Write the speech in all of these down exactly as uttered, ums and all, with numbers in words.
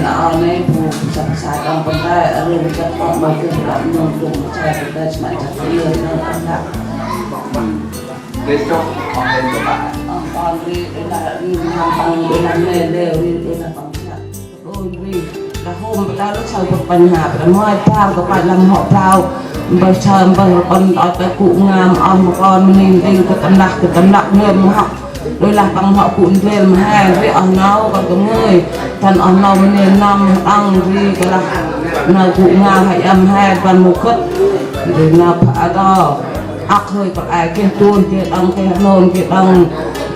Ơ, nê bu sa sa trong păng tay, ơ, lu chăp kŏ mâu geh lăp nông trùng, chai păng tay, sma chăp kơ yơ nông ăn lăp. Bê chŏk, ơ, nê bu lăp. Ơ, kon ri, ê na, ri, nam păng, ê na, nê, lê, ri, ê na păng chăp. Ôi, ri, lah hôm, bơ ta lŭ sau bơ păng hăp, lah mơi pao, kơ păng lăm hŏ pao, bơ sau, bơ păng, ơ, ta gŭ ngam, ơ, mâu kon, mâu ning, ri, kơ tâm lăk, kơ tâm lăk, nê, mâu hŏ. Đôi lah păng hŏ gŭ ndrel ma he, ri oh nau kon kơ ngơi. Tăn oh nau mâu ning năm đăng ri kơ lah nau gŭ ngao he, iăm he, păng mâu gĭt. Ri nau pha đo. Ăk hơi kơ ai geh tuôn, geh đăng, geh nôn, geh đăng,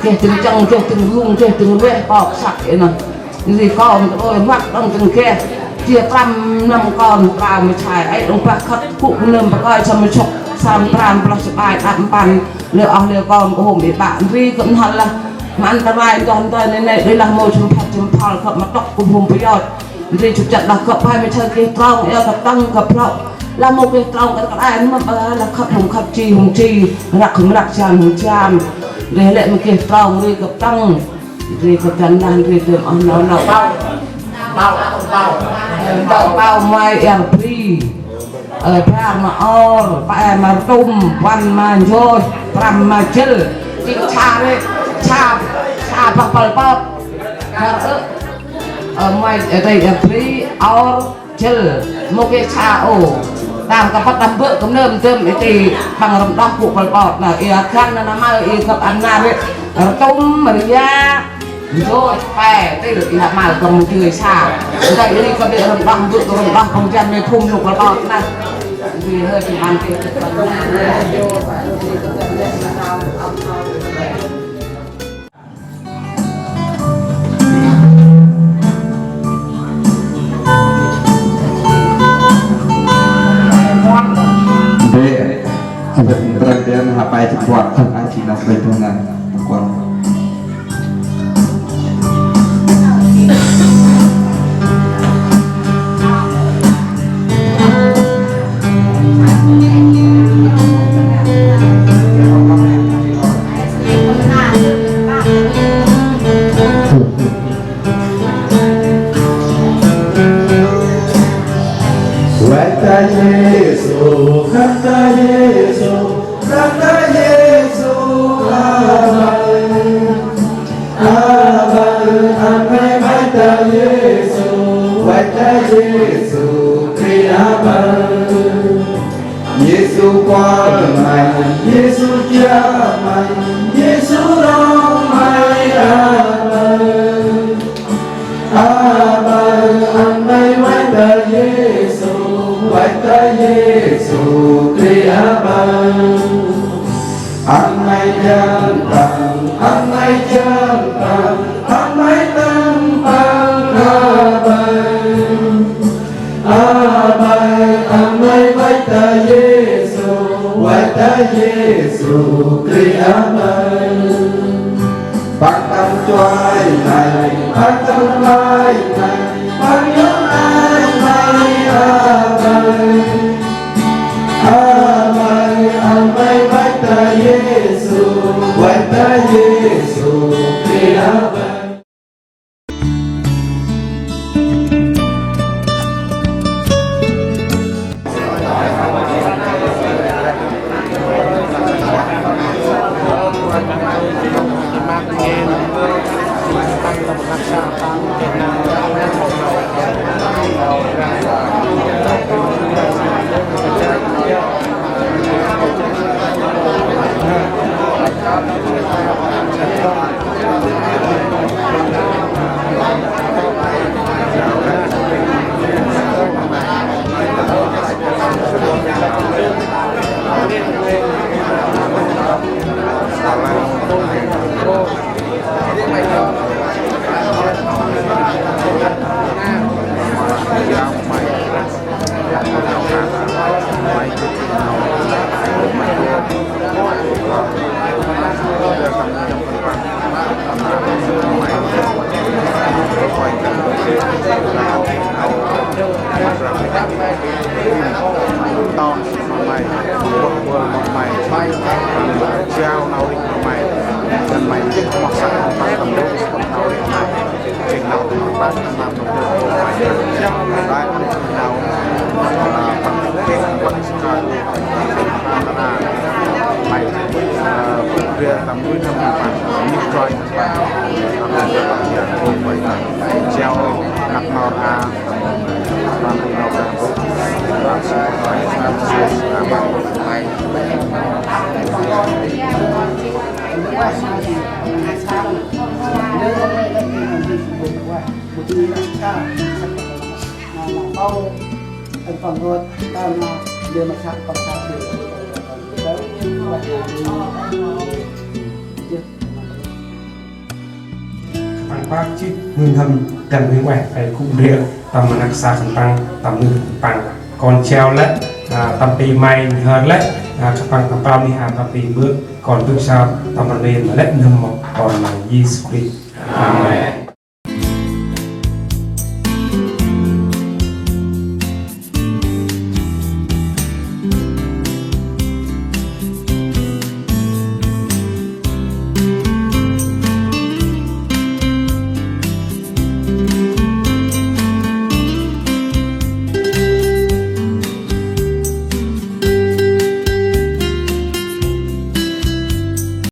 geh tĭng chăng, geh tĭng rung, geh tĭng rveh, kŏ săk ê nơh. Ri kon kơ đôi măt đăng tĭng geh. Chia prăm năm kon prao ma chai, ê đăng bah khât gŭ nơm bah kơi sâm ma sŭk, sâm pran, blah sơpai, đăp mpăn. Lĕ oh lĕ kon kơ hôm ê bă ndri kơ n'hal lah. Ma ăn ta rai ndoh ndoh nê nê đôi lah mâu chŭm phăt chŭm phăl khăp ma tŏk kơ hôm pơyot. Ndri chŭp chăt lah khăp hai mâu chơ geh trong ê khăp tăng khăp plŏ. Lah mâu geh trong kơ kăl ai ma bă lah khăp hôm khăp chi hôm chi. Răk hôm răk jan hôm jan. Ndri lĕ mâu geh trong ndri khăp tăng. Ndri khăp tăng lah ndri tơm oh nau nau pau. Pau, pau. Pau, pau mai er bri. Ơ, bar ma or, pe ma rtŭm, puăn ma njoih, prăm ma jĭl. Jêng sa rê, sa, sa bah Pol Pot. Bar ơ, ơ, mai, ơ, tây, ơ, bri, or, jĭl. Mâu geh sa ô. Tăm kơ păt đăm bơ̆ kơ nơm dơm, ơ, tây, păng răm đoh gŭ Pol Pot. Nơh, ê, găn nơh nơh mơ, ê, gâp ăn nơh rê. Rtŭm, ria. Njoih pe, tê lơ tê hăp mal kơ mâu dơi sa. Ndai ri kơ bê rŏng đŏng, bơ̆ rŏng đŏng, păng jan mê phung nôk lŏ tơnah. Ri hơi tê ăn tê. Bê, bê, bê, bê, hăp ai tê kuăt, hăp ai tê năp bê tơnah. Kuăt. Wai ta Yêsu, khăp ta Yêsu, khăp ta Yêsu, amen. Amen, amen, wai ta Yêsu, wai ta Yêsu, Krist amen. Yêsu kuăl may, Yêsu chiă may, Yêsu rŏng may, amen. Amen, amen, wai ta Yêsu, wai ta Yêsu, Krist amen. Ăn may jăn păng, ăn may jăn păng, ăn may tâm păng, amen. Amen, amen, wai ta Yêsu, wai ta Yêsu, Krist amen. Păng tâm chuai may, păng tâm may may, păng yơh may may, amen. Amen, amen, wai ta Yêsu, wai ta Yêsu, Krist amen. Tong ma may, buăl ma may, jao nau rêh ma may, ngăn may jêh moh săk ma păng tâm rôk, tâm nau rêh may. Jêng nau tâm rôk, tâm nau rêh may. Khân păng pơk jêh nuih n'hâm dăn nuih ueh, ê gŭ ndrel tâm ma năk sa khân păng, tâm nuih khân păng. Kon jao lĕ, a, tâm pi May, nhhơr lĕ, a, khân păng tâm prao nih, a, tâm pi Mbơ̆, kon dŭt sa tâm rnê ma lĕ n'hâm ma Kon Yêsu Krist. Amen.